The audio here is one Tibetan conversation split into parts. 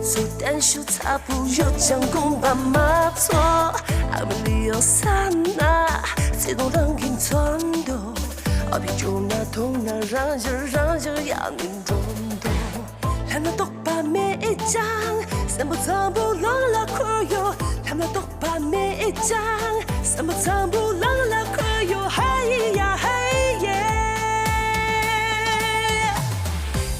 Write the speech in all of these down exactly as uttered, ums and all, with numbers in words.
ཚོ་བརྟན་བཞུགས་ཚ་པོ་ཡོད་ཅང་དགོངས་པ་མ་ཚོམས། ཨ་མ་ལི་ཡོད་ས་ན་བརྩེ་དུང་རང་གིས་མཚོན་འདུག་ཨ་ཕའི་ཅོ་ན་མཐོང་ན་རང་ཞིར་རང་ཞིར་ཡང་ནས་འགྲོ་འདུག་ལྷམ་ལ་རྟོག་པ་མེད་ཅང་སེམས་པ་ཚང་པོ་ལང་ལ་འཁོར་ཡོད། ལྷམ་ལ་རྟོག་པ་མེད་ཅང་སེམས་པ་ཚང་པོ་ལང་ལ་འཁོར་ཡོད། ཧ་ཡི་ཡ་ཧ་ཡི་ཡེ།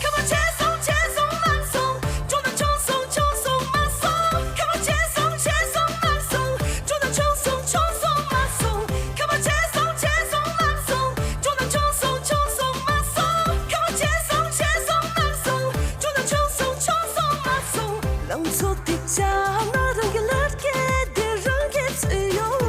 ཁ་བ་ཆེ་སོང་ཆེ་སོང་མང་སོང་། ཅོ་ན་ཆུང་སོང་ཆུང་སོང་མང་སོང་། ཁ་བ་ཆེ་སོང་ཆེ་སོང་མང་སོང་། ཅོ་ན་ཆུང་སོང་ཆུང་སོང་མང་སོང་། ཁ་བ་ཆེ་སོང་ཆེ་སོང་མང་སོང་། ཅོ་ན་ཆུང་སོང་ཆུང་སོང་མང་སོང་། ཁ་བ་ཆེ་སོང་ཆེ་སོང་མང་སོང་། ཅོ་ན་ཆུང་སོང་ཆུང་སོང་མང་སོང་། ལང་ཚོ་ཏིག་ཅག་ང་རང་གི་ལར་སྐད་དེ་རང་གི་ཚུལ་ཡོད།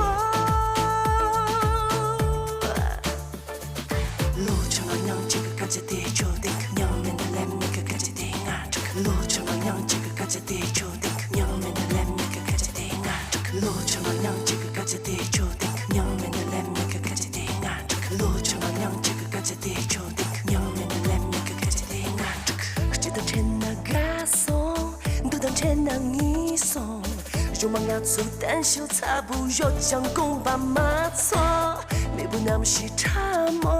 ལོ་ཆུང་ང་ཉང་གཅིག་གི་སྐད་ཆ་དེ་ཆོ་ཏིག་ཉང་མེད་ན་ལེམ་མིག་གི་སྐད་ཆ་དེ་ང་དྲུག་ལོ་ཆུང་ང་ཉང་གཅིག་གི་སྐད་ཆ་དེ་ཆོ་ཏིག་ཉང་མེད་ན་ལེམ་མིག་གི་སྐད་ཆ་དེ་ང་དྲུག་ལོ་ཆུང་ང་ཉང་གཅིག་གི་སྐད་ཆ་དེ་ཆོ་ཏིག་ཉང་མེད་ན་ལེམ་མིག་གི་སྐད་ཆ་དེ་ང་དྲུག་ལོ་ཆུང་ང་ཉང་གཅིག་གི་སྐད་ཆ་དེ་ཆོ་ཏིག་ཉང་མེད་ན་ལེམ་མིག་གི་སྐད་ཆ་དེ་ང་དྲུག་སྐྱིད་དང་ཕྲད་ན་དགའ་སོང་། སྡུག་དང་ཕྲད་ན་ངུས་སོང་། གཞུག་མ་ང་ཚོ་བརྟན་བཞུགས་ཚ་པོ་ཡོད་ཅང་དགོངས་པ་མ་ཚོམས། མེས་པོ་རྣམ་ཤེས་ཕྲ་མོ་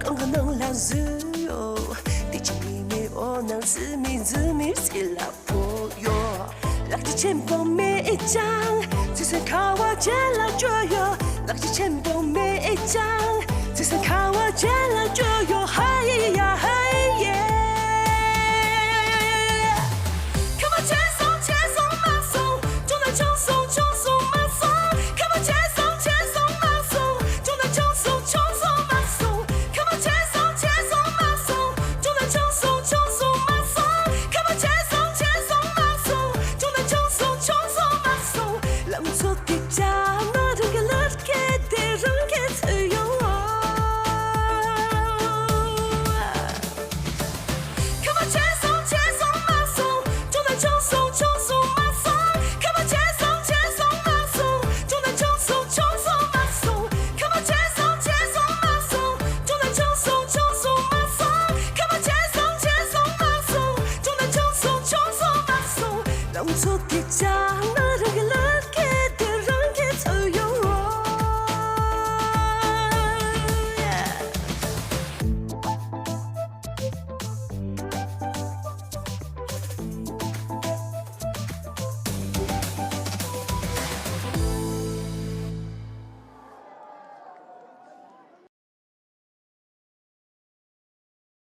གང་གི་ནང་ལ་བཟོས་ཡོད། དེ་ཅི་མི་མི་འོ་ནང་བཟོས་མི་བཟོས་མི་རྩི་ལ་ཕོག་ཡོད། ལག་ཆ་ཆེན་པོ་མེད་ཅང་ཚེ་སྲོག་ཁ་བ་ཅན་ལ་བཅོལ་ཡོད། ལག་ཆ་ཆེན་པོ་མེད་ཅང་ཚེ་སྲོག་ཁ་བ་ཅན་ལ་བཅོལ་ཡོད། ཧ་ཡི་ཡ་ཧ་ཡི་ཡེ། ཁ་བ་ཆེ་སོང་ཆེ་སོང་མང་སོང་། ཅོ་ན་ཆུང་སོང་ཆུང་སོང་མང་སོང་། ཁ་བ་ཆེ་སོང་ཆེ་སོང་མང་སོང་། ཅོ་ན་ཆུང་སོང་ཆུང་སོང་མང་སོང་། ཁ་བ་ཆེ་སོང་ཆེ་སོང་མང་སོང་། ཅོ་ན་ཆུང་སོང་ཆུང་སོང་མང་སོང་། ཁ་བ་ཆེ་སོང་ཆེ་སོང་མང་སོང་། ཅོ་ན་ཆུང་སོང་ཆུང་སོང་མང་སོང་། ལང་ཚོ་ཏིག་ཅག་ང་རང་གི་ལར་སྐད་དེ་རང་གི་ཚུལ་ཡོད། ཁ་བ་ཆེ་སོང་ཆེ་སོང་མང་སོང་། ཅོ་ན་ཆུང་སོང་ཆུང་སོང་མང་སོང་། ཁ་བ་ཆེ་སོང་ཆེ་སོང་མང་སོང་། ཅོ་ན་ཆུང་སོང་ཆུང་སོང་མང་སོང་། ཁ་བ་ཆེ་སོང་ཆེ་སོང་མང་སོང་། ཅོ་ན་ཆུང་སོང་ཆུང་སོང་མང་སོང་། ཁ་བ་ཆེ་སོང་ཆེ་སོང་མང་སོང་། ཅོ་ན་ཆུང་སོང་ཆུང་སོང་མང་སོང་། ལང་ཚོ་ཏིག་ཅག་